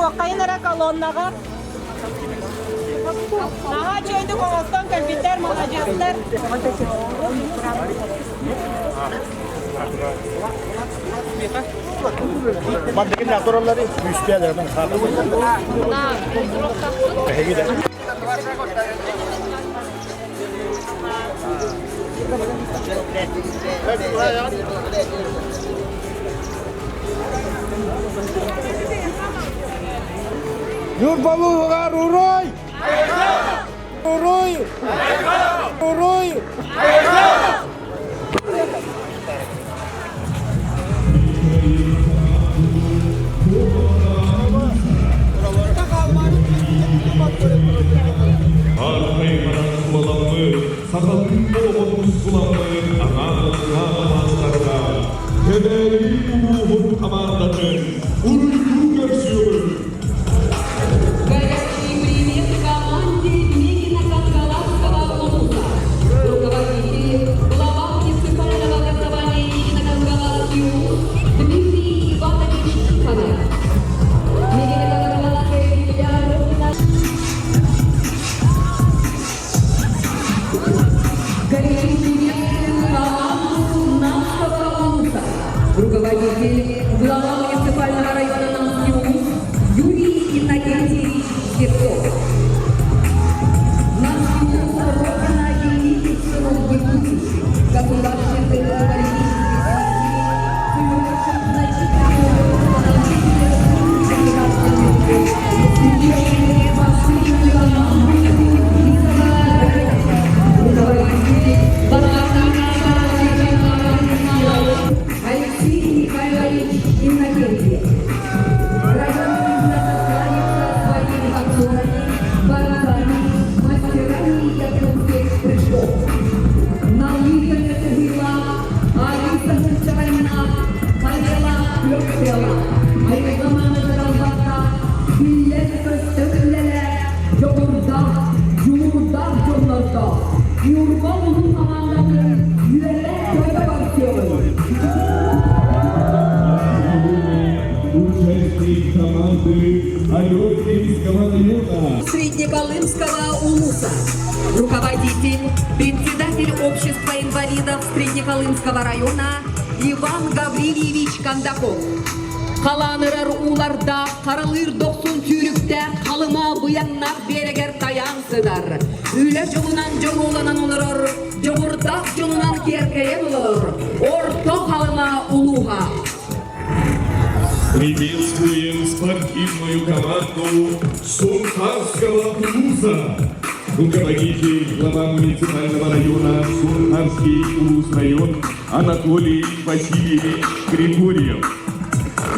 Туруоххайын эрэ колоннаҕа. Наһаа үчүгэйдик оҥостон кэлбиттэр, маладьыастар. Мандыгын тураллары күүстээх Ньурбалууһугар уруй! Уруй! Уруй! Архай-баран сулаламмыт, сахалыы олоҕун ускуламмыт анаан-анаан Кэбээйи улууһун хамаандатын уруйдуу көрсүөҕүҥ! Горячий привет команде Мегино-Кангаласского улуса. Руководитель, глава муниципального образования Мегино-Кангаласский улус Дмитрий Иванович Тихонов. Мегино-Кангаласская земля Родина. Горячий приветствуем команду Намского улуса. Руководитель, глава муниципального района Намский улус Юрий Иннокентьевич Певцов. Намский улус Родина великих сынов Якутии, государственных и политических деятелей, сыгравших значительную роль в становлении Встречаем последнюю команду Руководитель Алексей Михайлович Иннокентьев. Район признато славится своими танцорами, борцами, мастерами японских прыжков. На лыжах была Алиса Хурчайна, Павела Плёктела, Айгамана Жалбака, Биллер Көстөкүллere, Дьоҕурдаах, дьулуурдаах дьоннордоох, Ньурба улуу хамаандатын үөрэ-көтө көрсүөҕүҥ. Участник команды Алексеевского района. Среднеколымского улуса. Руководитель, председатель общества инвалидов Среднеколымского района Иван Гаврильевич Кондаков. Халаанырар уулардаах, харалыыр дохсун сүүрүктээх халыма быйаҥнаах биэрэгэр тайаан сытар. Үлэ дьолунан дьоруоланан олорор, дьоҕурдаах дьонунан киэркэйэн олорор Орто Халыма улууһа. Приветствуем спортивную команду Сунтарского улуса. Руководитель, глава муниципального района Сунтарский улус район Анатолий Васильевич Григорьев.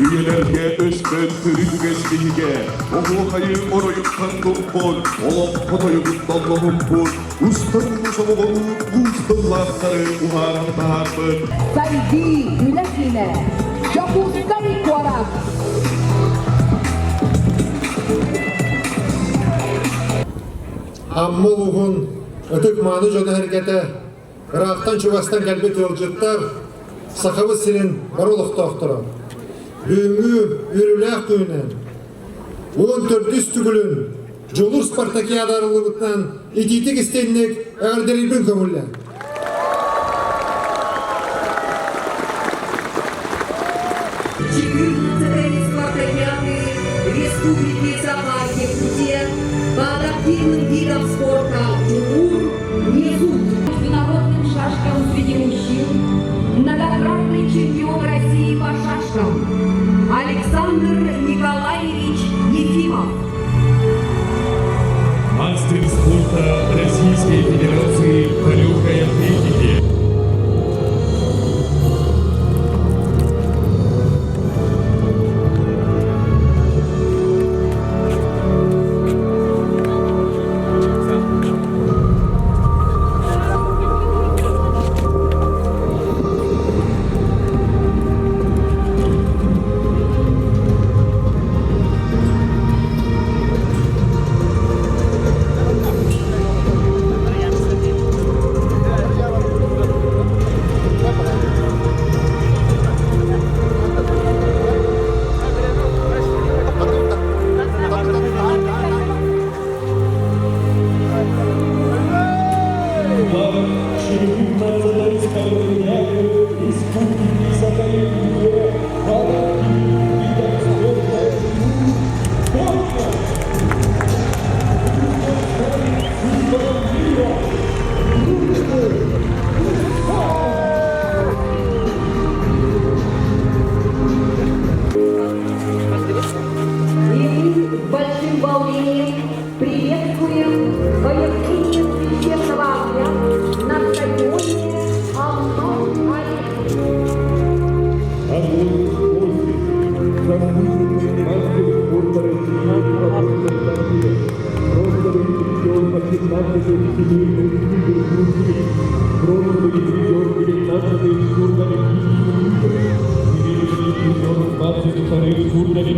Үйэлэргэ өспөт төрүт биһигэ, оһуохайы оройуттан туппут, олох хотойугун толлоһумпут, устар улус олоҕолуу уус тыллаахтары уһааран таһаарбыт. Сайдыы үлэ киинэ Дьокуускай куорат. Амма улууһун ытык-мааны дьоно-сэргэтэ, ыраахтан-чугастан кэлбит ыалдьыттар, Сахабыт сирин бары олохтоохторо, бүгүҥҥү үөрүүлээх күнүнэн 14-үс төгүлүн Дьулуур спартакиада арыллыбытынан итиитик истиҥник эҕэрдэлиирбин көҥүллээ. Четырнадцатой спартакиады Республики Саха-Якутия по адаптивным видам спорта «Дьулуур» несут международным шашкам среди мужчин многократный чемпион России по шашкам Александр Николаевич Ефимов. Мастер спорта Российской Федерации по легкой атлетике.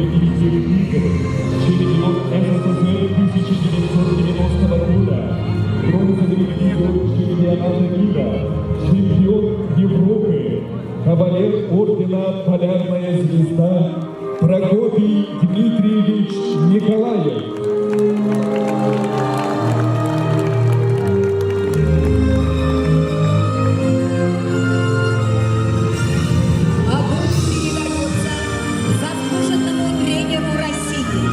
Олимпийских игр, чемпион СССР 1990 года, бронзовый призер чемпионата мира, чемпион Европы, кавалер ордена «Полярная звезда» Прокопий Дмитриевич Николаев. Огонь передается заслуженному тренеру России,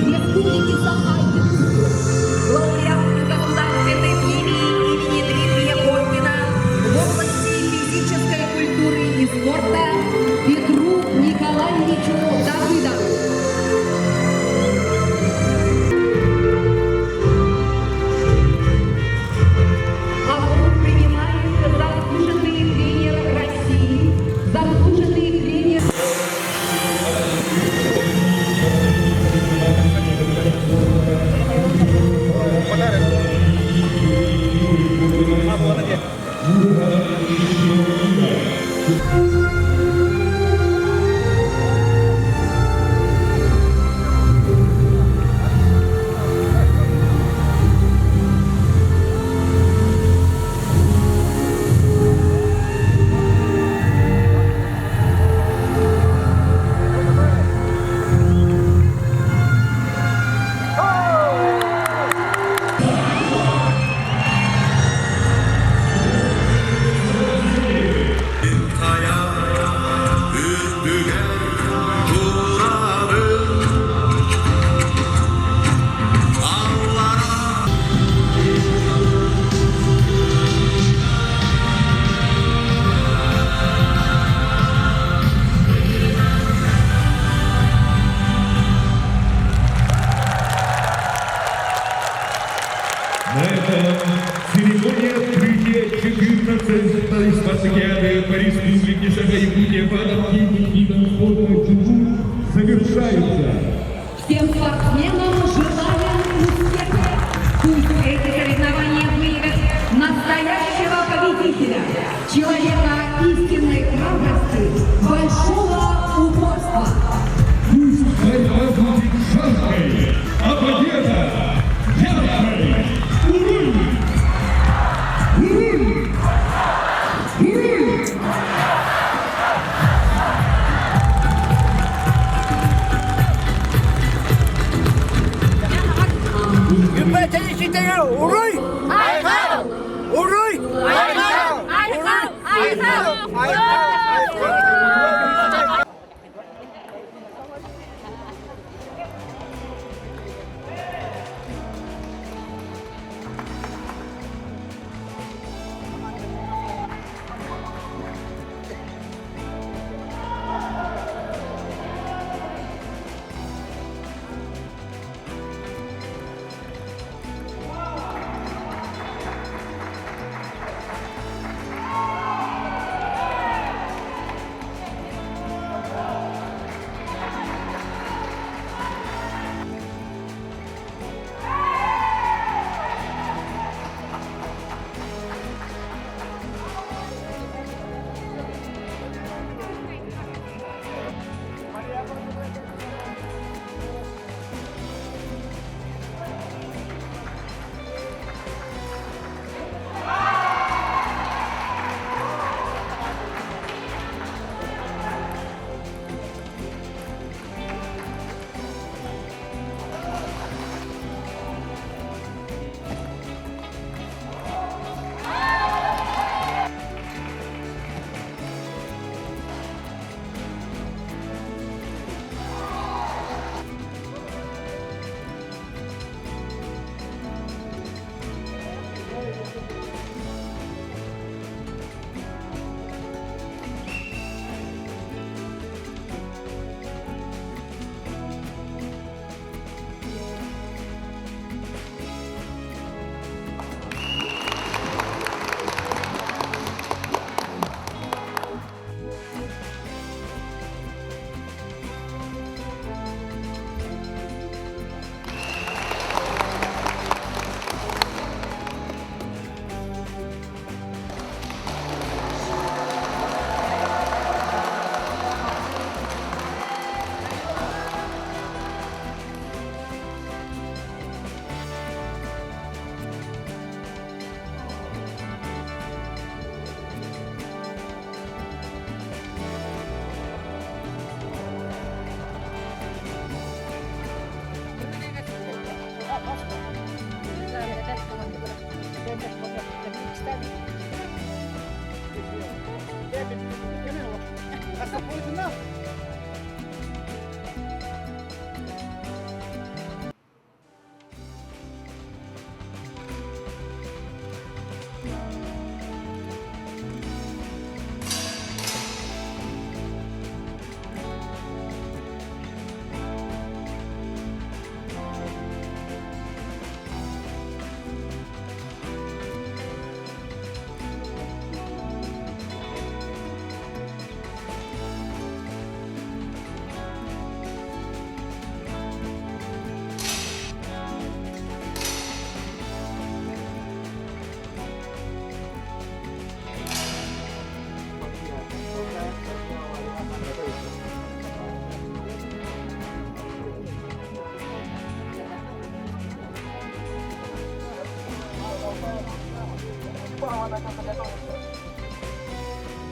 Республики Саха-Якутия, лауреату государственной премии имени Дмитрия Коркина в области физической культуры и спорта Петру Николаевичу Давыдову. Огонь принимает заслуженный тренер России, заслуженный тренер На этом церемония открытия 14-й спартакиады по Республике Саха-Якутия по адаптивным видам спорта «Чугун» завершается. Всем спортсменам желаем успеха. Пусть эти соревнования выявят настоящего победителя, человека истинной храбрости, большого упорства. Пусть борьба будет жаркой, а победа яркой. Уруй! Уруй! Уруй! Уруй! Уруй! Уруй!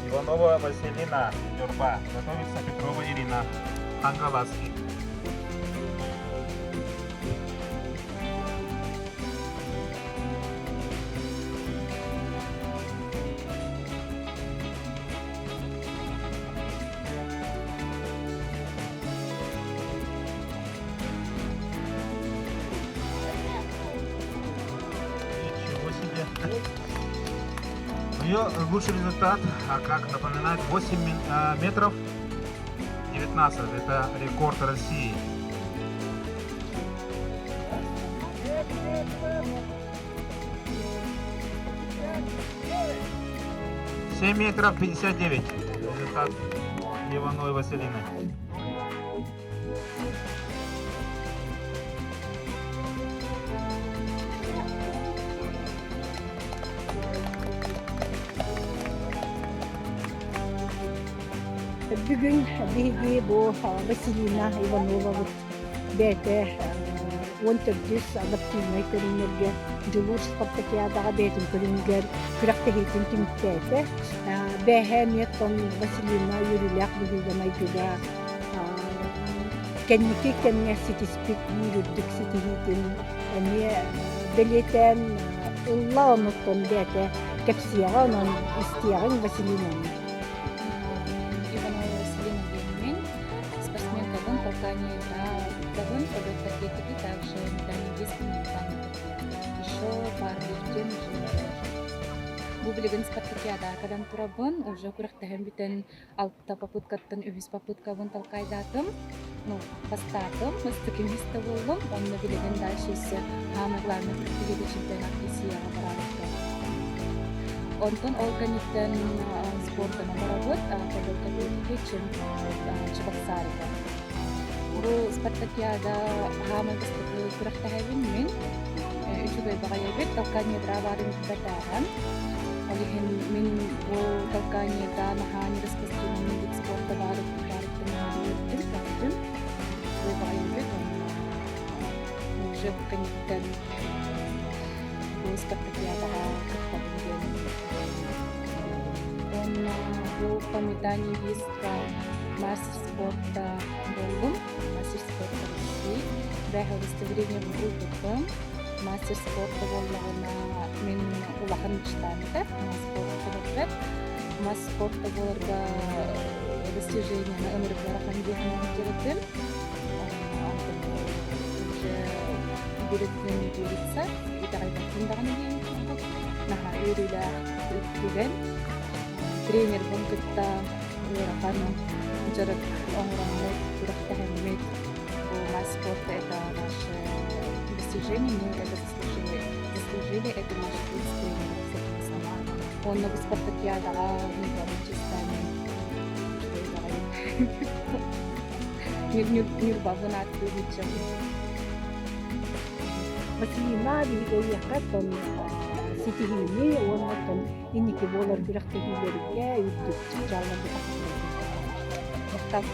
Иванова Василина, Нюрба. Готовится Петрова Ирина, Хангалас. Ничего себе. Ее лучший результат, а как напоминает, 8 метров 19. Это рекорд России. 7 метров 59. Результат Ивановой Василины. Бүгүн биһиги бу Василина Ивановабыт бэйэтэ 14 адаптивнай көрүҥнэргэ Дьулуур спартакиадаҕа бэйэтин көрүҥүгэр күрэхтэһиитин түмүктээтэ. Бэһээ эмиэ Василина үөрүүлээх быһыыга-майгыга кэнники кэмҥэ ситиспит биир үрдүк ситиһиитин эмиэ бэлиэтээн ылла, онуттан бэйэтэ кэпсиэҕэ, онон истиэҕиҥ Василинаны. Иванова Василина диэммин, спортсменкабын, толканиедабын, полет атлетики, также метание диска, метание еще пауэрлифтинг. Бу билигин спартакиада кэлэн турабын, уже күрэхтэһэн бүтэн алта попыткаттан үһүс попыткабын толкайдаатым. Ну, бастаатым, бастакы место буоллум. Онно билигин дальше самое главное күрэхтэһиигэ чемпионат Россияҕа бараабыттар. Онтон ол кэнниттэн спортана барабыт, полет атлетики Чебоксарыга. Бу спартакиада хаамай бастакы күрэхтэһэбин мин. Үчүгэй баҕайы эбит, толкание ядра баарын билбэтээҕим. Ол иһин мин бу толканиеда наһаа нераспространенный вид спорта баарыттан наһаа үөрдүм, сөхтүм. Үчүгэй баҕайы эбит. Уже бу кэнниттэн бу спартакиадаҕа кыттабын диэн. Уонна бу по метанию диска мастер спорта буоллум. Мастер спорта России. Бэһэ удостоверение ылбыппын. Мастер спорта буоллаҕына мин улахан мечтам этэ. Спортка барбат. Мастер спорта буоларга достижениены ынырык ыарахан диэхин этим. Уже билетинэн верится, итэҕэйбэппин даҕаны диэн курдук. Наһаа үөрүүлээх түгэн. Тренербин кытта ыарахан дьарык оҥороммут, күрэхтэһэммит. Бу мастер спорта это наше достижение, мы это заслужили. Заслужили это наш труд с тренером, соответственно. Онно бу спартакиадаҕа выиграли чистами. Үчүгэй баҕайы. Ньурбабын ааттыы сылдьабын. Василина биһиги эйиэхэ ситиһиини уонна инники буолар күрэхтэһиилэргэ үрдүк чыпчаалларга тахсарга. Махтал.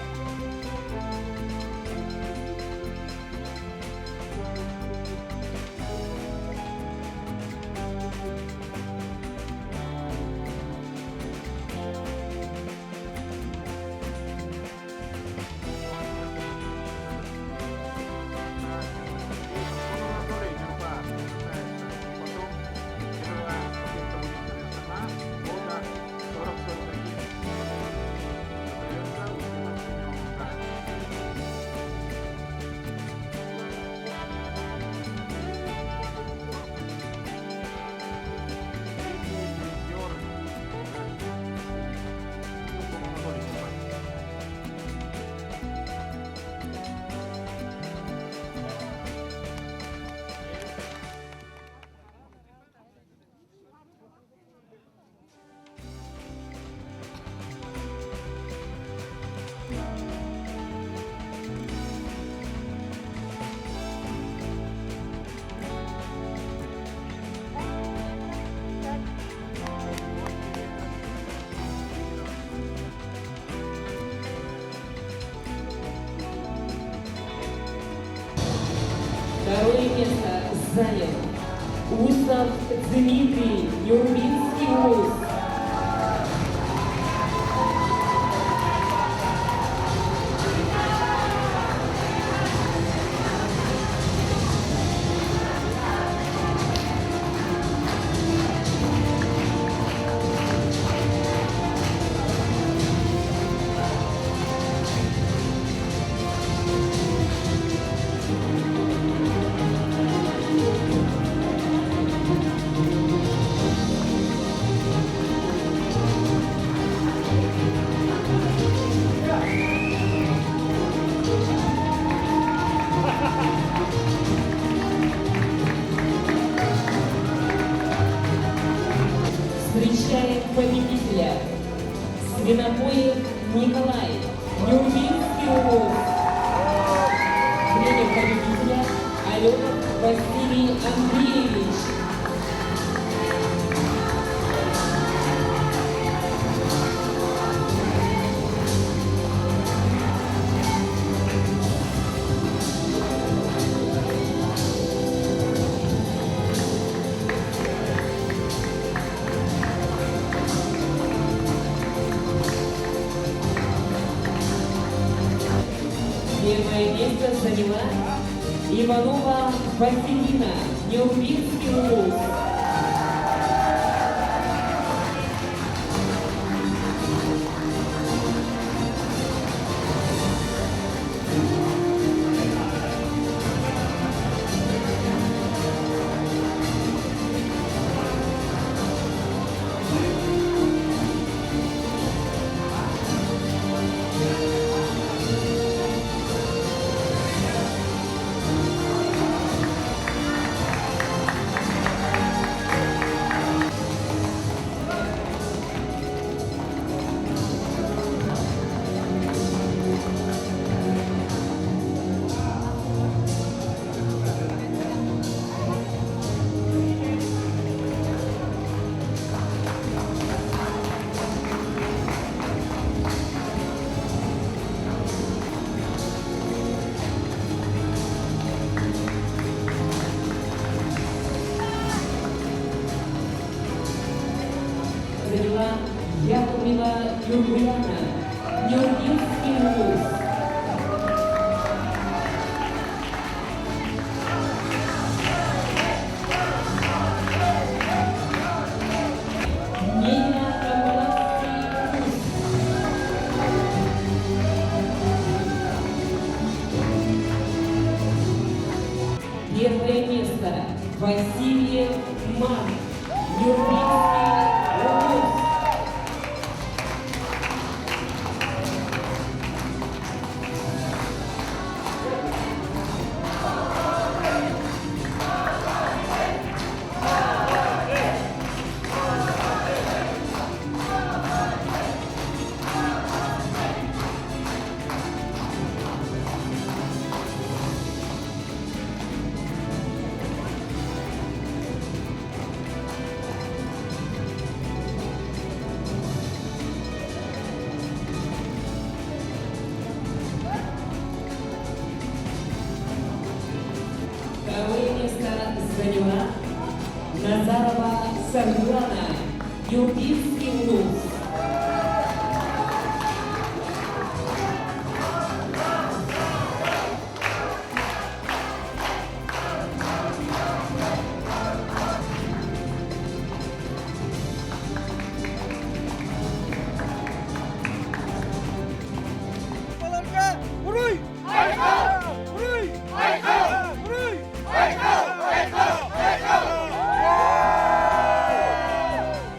Анатолий, Нюрба, Потом первая попытка будет завершена. Года 40-41. Остается Устинов Семен. Третий призер Зубков Анатолий, Нюрба. Второе место занял Усов Дмитрий, Нюрбинский улус. Встречаем победителя. Свинобоев Николай, Нюрбинский улус. Тренер победителя Аленов Василий Андреевич. Первое место заняла Иванова Василина, Нюрбинский улус. Заняла Яковлева Юргуяна, Нюрбинский улус. Нина Камбаловский улус. Первое место Васильев Марк, Нюрбинский улус. Второе место заняла Назарова Саргулана, Нюрбинский улус.